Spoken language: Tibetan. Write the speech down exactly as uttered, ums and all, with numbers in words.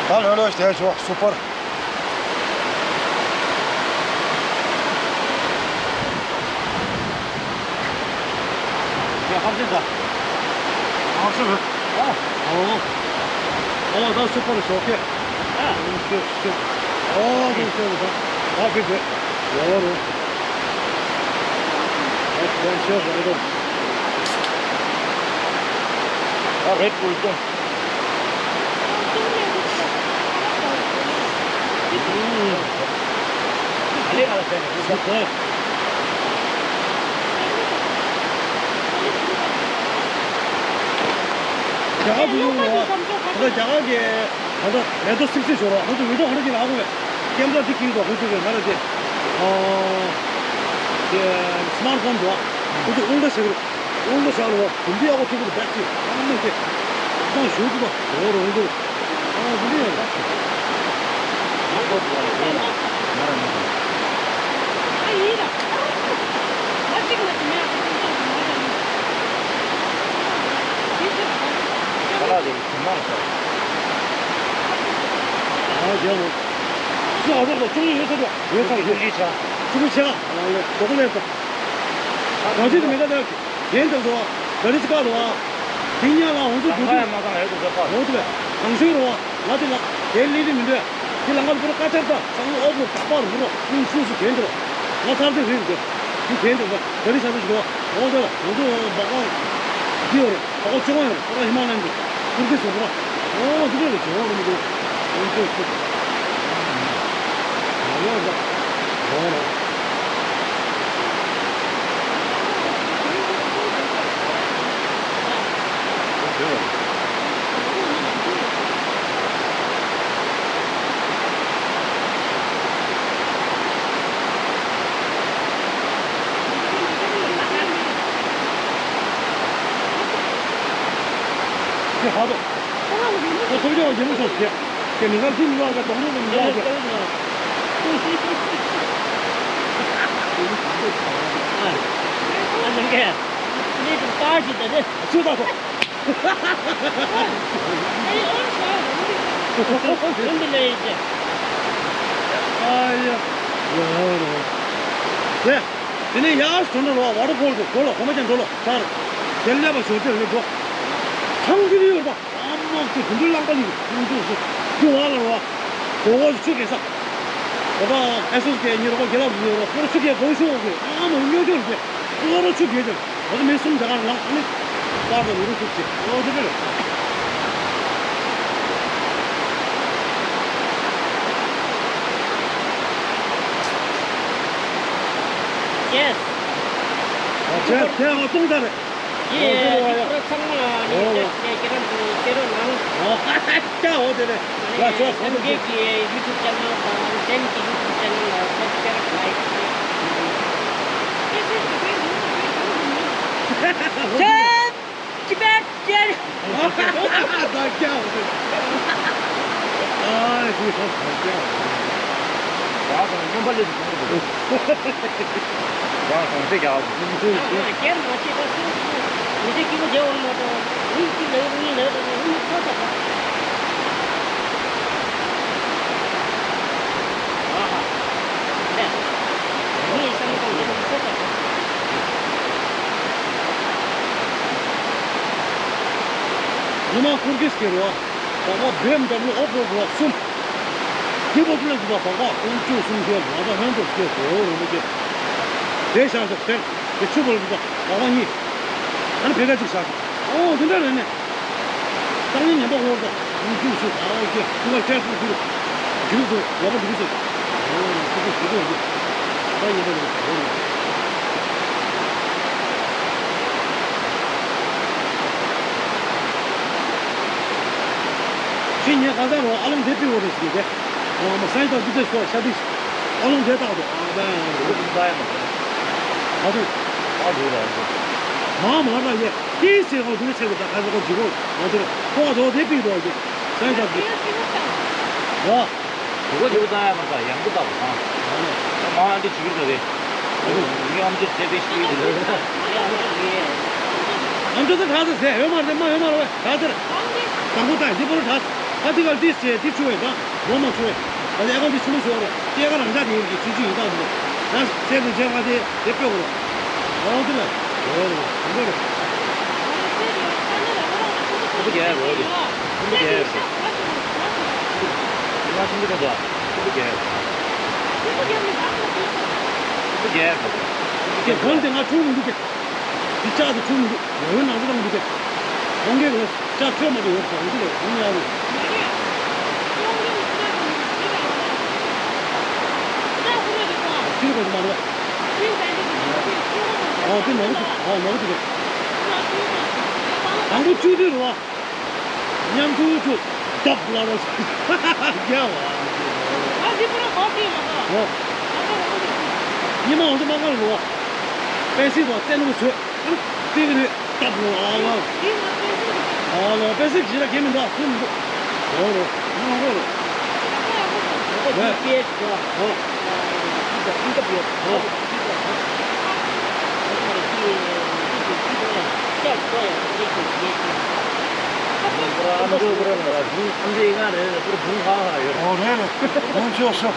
ད་ལོས་ལོས་བྱས་ཆོག་སུ་པར། ཡ་ཧར་ཅི་ད། ཧར་ཅི་རེད། ཨོ། ཨོ། ཨོ་ད་སུ་པར་ཞོགས་ཀྱི། ཨ། ཨོ་ཤི་ཤི། ཨོ་ད་ཤི་ད། ཨ་ཕི་ཕི། ཡོ་རོ། ཨོ་ད་ཤི་རེད་དོ། ཨ་རེད་བུལ་དོ། རྒྱ་གར་དུ་ཡོང་བ། ད་ལྟ་རྒྱ་གར་གྱི་ད་ལྟ་མེ་ཏོག་སིག་སི་ཞོར་བ་ཁོ་ཚོ་འོས་ཐོག་ཧོན་གྱི་ལ་དགོས་པས། ཀེམ་ར་དེ་ཀིང་དུ་ཁོ་ཚོ་གི་ང་ར་དེ་ཨོ་དེ་སི་མར་ཕོན་དུ་ཁོ་ཚོ་ཨུལ་ཏ་ཟེར་གི་རེད། ཨུལ་ཏ་ཟེར་ལ་བ་གུམ་བི་ཨ་ཁོ་ཚོ་གི་རེད་བེག་ཅིག་ཨ་མ་དེ་ཨ་ཞུ་དུ་བ་ཞོར་བ་ཧོན་གི་རེད། ཨ་དེ་ནས་ཡང་ང་ར་མི་དགོས། ཁ་ལག་དེ་གྱོན་ནང་ལ་ཟ། ཨ་རྒྱལ་པོ། སུ་ཨ་རོགས་ལ་ཅུང་ཡོད་ས་རེད། ཡོད་ས་རེད། ཅུང་ཡོད་ཆ། ཅུང་ཡོད་ཆ། ཨ་ལེ་དོ་གོ་ལེ་ས། གང་ཅི་དུ་མེད་ད་ད། གན་དང་དུ་བ། ག་རི་ཅི་ཀ་དུ་བ། དེ་ཉ་ལ་འོང་ཚུ་དུ་དུ། ལང་ཀ་ཡ་མ་གང་ཡོད་དུ་ཟ་ཁ། འོང་དུ་བས། གང་ཤོད་རུ་བ། ང་དེ་ལ་དེ་ལི་ལི་མི་འདོད། དེ་ལ་ང་ལ་པུ་ར་ཀ་ཅར་ད་ས་ངོ་ཨོ་པོ་ད་པར་རུ་རོ་ཀུན་སུ་སུ་གན་དེ་རོ། ང་ཚར་དེ་རིག་འདོད། དེ་གན་དེ་རོ་ག་རི་ས་དེ་ཞུ་རོ། འོ་དེ་ལ་ང་ཚོ་བ་ཀ་དེ་ཡོ་རོ་བ་ཀ་ཅོ་ཡོ་རོ་བ་ཀ་ཧི་མ་ལ་ཡན་དེ་ཀུར་གི་སོ་རོ། འོ་དེ་རེ་རེ་ཅོ་རོ་མི་འདོད། འོ་དེ་སུ་ཡོ་རོ་འོ་རོ། ཁྱེད་ཧ་དོ། ཁོ་ཐུགས་རྗེ་བ་ཡིན་མི་ཆོག་ཟེར། ཁྱེད་མི་ཁར་ཐུག་མི་ལོག་ག་དོགས་མོ་མི་ལོག་ག་ཨ་ནང་གས། ནི་དུ་པར་ཞིག་ད་ནི། ཚུར་ད་ཐོག་ཨ་ཡ། ཡ་རོ། དེ། དེ་ནས་ཡར་འགྲོ་འགྲོ་རོ་ཝ་ཊར་ཕོལ་དུ་འགྲོ་ལ་གོ་མ་ཅན་འགྲོ་ལ་ཚར། དེ་སླེབས་པ་ཞོར་དེར་ལེ་འགྲོ། ཐང་གི་ཡོད་པ། ཨ་མ་ཚོ་དུད་འགྲོའི་རླངས་པ་ལི་ཁོང་ཚོ་སུ་ཁྱུ་བ་ལ་རོ། གོ་གོ་ཆུ་གེ་ས། གོ་ག་ཨེ་སོ་སི་གེ་ཉི་རོ་གོ་གེ་ལ་རོ་རོ་ཁོ་རོ་ཆུ་གེ་གོ་ཤོ་གེ་ཨ་མ་ཉོ་ཆོ་རེ་གོ་རོ་ཆུ་གེ་ཅང་། ཨོ་ཏེ་མི་གསུམ་རྒྱ་གར་ལངས་ཨ་ནི། པར་དང་ལུ་རུ་ཤུགས་ཆེ་ཨོ་ཏེ་རེད། ཡེས། ཨོ་ཏེ་ཏེ་ཨོ་ཏུང་ད་རེད། ཡེ་ཨོ་ཏེ་རེད་བ་ཡ། ཨོ་ཏེ་རེད་བ་ཡ། ཨོ་ཧ་ཧ་ཧ་ཨོ་ཏེ་རེད། ཡ་ཆོག་སོང་ཏེ་རེད། ཀྱི་ཡུ་ཊུབ་ཅེ་ནལ་དང་ཏེན་གྱི་ཡུ་ཊུབ་ཅེ་ནལ་ལ་སབ་སི་ཀ་རབ་ལའིཀ་ཅེས། ཅེས་ཅི་བས་ཅེར། ད་ཀྱང་ཨ་ཞེས་ཧ་ད་ཀྱང་། རང་སོང་སྨྱོན་པ་ལས་སུ་གཏོང་གི་འདུག་རང་སོང་ཚེ་རྒྱག་གི་འདུག་ཀྱེར་མ་བྱེད་པ་སུ་མི་ཚེ་སྐྱིད་པོ་བདེ་བ་མ་གཏོང་། མི་གཅིག་ལ་གཉིས་ལ་གཉིས་ལ་ཚོ་ཚོ། ཨ་ཧ། ངའི་བསམ་བློ་གཏོང་དེ་ཚོ་ཚོ་ཚོ། ཉི་མ་ཁུར་གིས་ཀྱེར་བ། བ་བ་བེམ་ཌབ་ལུ་ཨོ་ཕོར་བ་གསུམ། ཁྱི་པོ་ཅི་ལ་ཟུག་པ་བ་བ་ཀུང་ཅུ་གསུམ་ཁྱེར་བ་ད་ཧོན་ཏོ་ཁྱེར་དོ་རུ་མི་ཁྱེར། དེ་ཤ་ཤ་ཁྱེར། དེ་ཆུ་བོར་ཟུག་པ་བ་བ་གཉིས། ཨ་ནི་བེ་ག་ཅིག་ཤ་ཤ། ཨོ་དེ་འདྲ་རེད་ནས། སང་ཉིན་ཉན་པ་ཧོར་ད་ཀུང་ཅུ་ཤོད་ཨ་ཨོ་ཁྱེར་ཁྱི་པ་ཁྱེར་སུ་ཁྱེར། རྒྱུག་དོ་ལོ་པ་རྒྱུག་སོ། ཨོ་ཁྱི་པོ་ཁྱི་པོ་ཡིན། ད་ཡིན་པ་རེད་ཧོར་ཡིན། ཕྱི་ཉིན་ཁ་སང་རོ་ཨ་ལོང་དེ་པི་འོ་རེ་ཞིག་གེ། ཨ་མ་སའི་ད་དུ་དེ་སོ་ཤ་དེ་ཨ་ལོང་དེ་བཏགས་དོ་ཨ་བན། དེ་ད་ཡ་མ་ཁ་དུ་ཨ་རུ་ར་རུ། མ་མ་ར་ཡེ་ཏི་སེ་ཧོ་དུ་ནི་ཆེ་གི་ད་ཁ་ཟེ་ཁོ་ཇི་གོ་ཨ་དེ་རོ་ཁོ་དོ་དེ་པི་དོ་གེ་སའི་ད་དུ་ཨ། དེ་གོ་དེ་བོ་ད་ཡ་མ་ཁ་ཡང་དུ་ད་བ་ཁ་མ་ཨ་འདི་ཇི་གི་ད་རེ། ཨ་ནི་ཨམ་ཅོ་ཚེ་བེ་ཤི་ཡི་རེད། ཨམ་ཅོ་ཚེ་ག་ཚེ་ཟེ་ཡོད་མ་རེད་མ་ཡོད་མ་རེད་བས་ག་ཚེ་རེད། དང་པོ་ད་འདི་པོ་རེད་ག་ཚེ། ཨ་ཏི་ག་ཏི་སེ་ཏི་ཆུ་བས་ད་མོ་མ་ཆུ་བས། ཨ་ཏི་ཨ་ག་ཏི་ཆུ་མོ་ཆུ་བས། ཏི་ཨ་ག་རང་ཅག་ཏི་ཡིན་གི་ཆུ་ཆུ་ཡིན་ད་མོ། ད་སེ་ཏི་ཇེ་ང་ཏི་ཏི་པེ་གོ་རོ། ཨོ་ཏི་ལ་ཡོ་རོ་ཡོ་རོ། ཁུ་གེ་རོ་ཏི། ཁུ་གེ་རོ། ང་ཆུང་ཆུང་རོ། ཁུ་གེ་རོ། ཁུ་གེ་རོ། ཁུ་གེ་རོ། ཁོང་དེ་ང་ཆུང་མི་འདུག་གི། འདི་ལྕགས་དེ་ཆུང་མི་འདུག་ཡོང་ནང་དུ་བཏང་མི་འདུག་གས། ཁོང་གིས་ལོ་ལྕགས་ཐོས་མ་འདུག་ཡོད་ཁོང་ཚོ་ལས་ཁོང་ཡག་རུ། ཁྱི་གོ་མ་རུ། ཨོ་དེ་ནོར་འདུག་ཨོ་ནོར་འདུག་གས། དང་པོ་བཅུ་དུས་རུ་བ། མཉམ་ཆུ་ཆུ་རྒྱབ་ལ་རོ། རྒྱ་བ། ཨོ། ཉི་མ་འོང་དུ་མ་གང་རུ་བ། པེ་སི་རུ་བ་བཙན་པོ་ཆུ། ཏིག་རེད། སྟབས་ལོ་ཨ་ལ། ཨ་ལ་པེ་སི་གི་ཞིག་ལ་གེ་མི་འདུག་ཁུ་མི་འདུག་ཨོ་རོ། ཨོ་རོ། ཨོ། ཨོ་རེད་རེད། ཁོང་ཆོས་སོ།